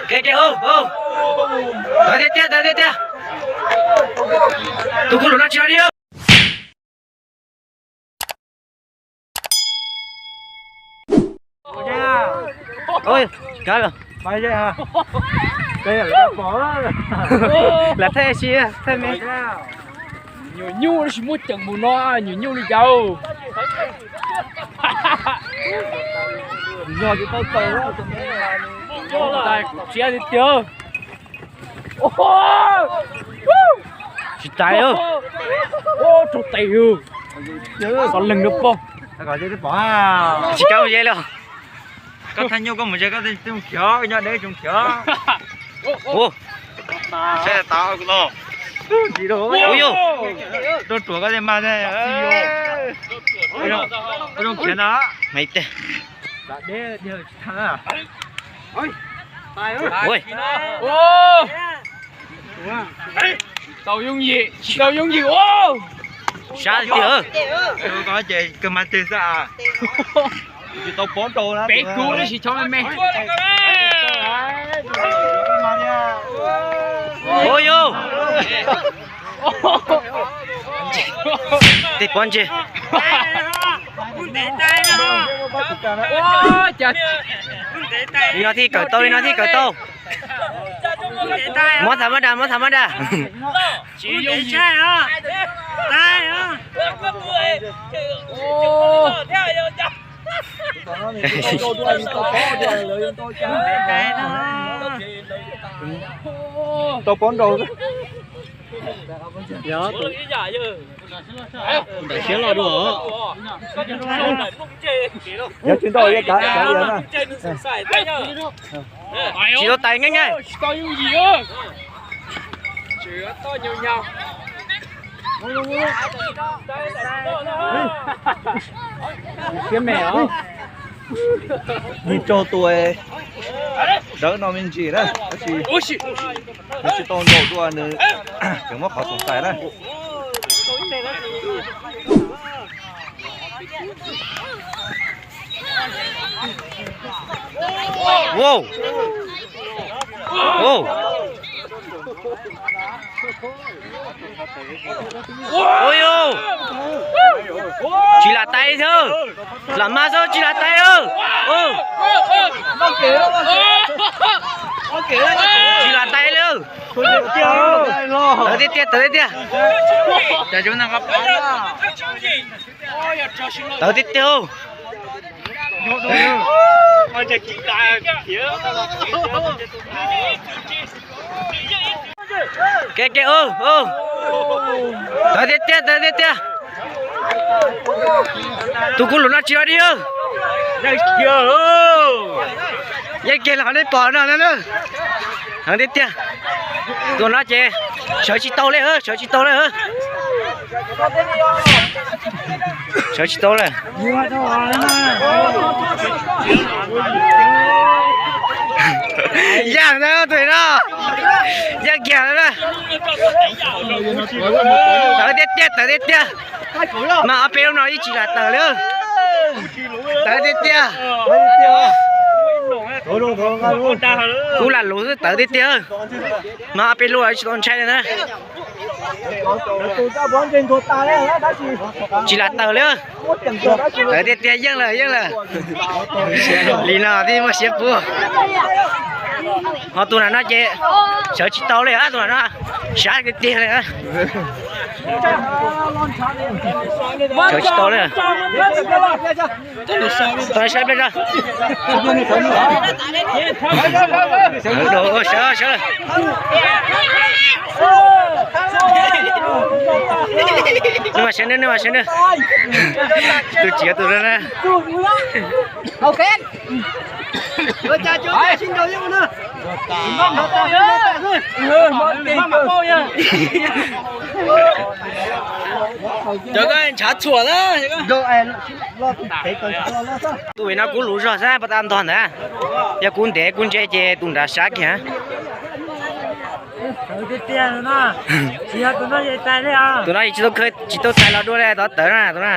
Kev kev, tawv tiag tiag, tawv tiag tiag. Tus kuv lus no tsis lo li. Lam thaij si, thaij me. Nyuam nyuj tsis muaj ceem mus no, nyuam nyuj li cas. Siab tiag tiag. Tsis tais. Raug tes. Xov leeg rau pog. Tsis kav ze li. Koj thaj nyuj koj mus ze koj twb khiav, nyob deb tsoom khiav. Ua, saib tas no. Ua, rau ruam koj tej mas. Ua zoo khiav ntag. Tau yooj yim, tsis tau yooj yim. Sab tiag. Ces kawg mas twg xwb. Tsis tau pob nrau na. Peb kub tab sis chov me me. Ua yus. Tej pob ntseg. Li no thiaj kawm tau, li no thiaj kawm tau. Muab thav mab da, muab thav mab da. Tau pob nrau. Ntawm siab los dua. Yog tsis ntau, yog kav, kav li na. Tsis tau tais nqeeb nqeeb. Nws raug tus dawb no me ntsis na, tab sis nws tsis tau ntaus dua, nws tseem muab qhov xoom xais na. Wow. Wow. Ua yus. Tsis lam tais thiab. Lam mas xwb tsis lam tais. Tsis lam tais li. Tawv tiag tiag, tawv tiag tiag. Tawv tiag tiag. Kev kev, tawv tiag tiag, tawv tiag tiag. Tus kuv lus no tsis lo li. Yeej kiag los nej pom no na. Heev tiag tiag. Tus no ces sawv tsis tau li, sawv tsis tau li. Sawv tsis tau li. Yaj na tus no, yaj kiag na. Tawv tiag tiag, tawv tiag tiag. Mas ob peb lub no yeej tsis lam tawm li. Tawv tiag tiag. Kuv lam lus xwb, tawv tiag tiag. Mas ob peb lub tsis tau ntshai li na. Tsis lam tawm li. Tawv tiag tiag, yeej lawm, yeej lawm. Li no thiaj muaj siab pub. Ho tus na no ces sawv tsis tau li, tus na no sab tiag tiag li. Sawv tsis tau li. Tau saib pliag tso. Sawv, sawv. Nej mas sawv nawb, nej mas sawv nawb. Tus tsis yog tus na. Cov koj ntshav txhuam na. Tus vim no kuv lus zog xwb, pas tas ntog ntawd. Yog kuv ntev kuv ntse ces tus nrad sab kiag. Tus no tsis tau, tsis tau tais los dua li, tov tawv na tus na.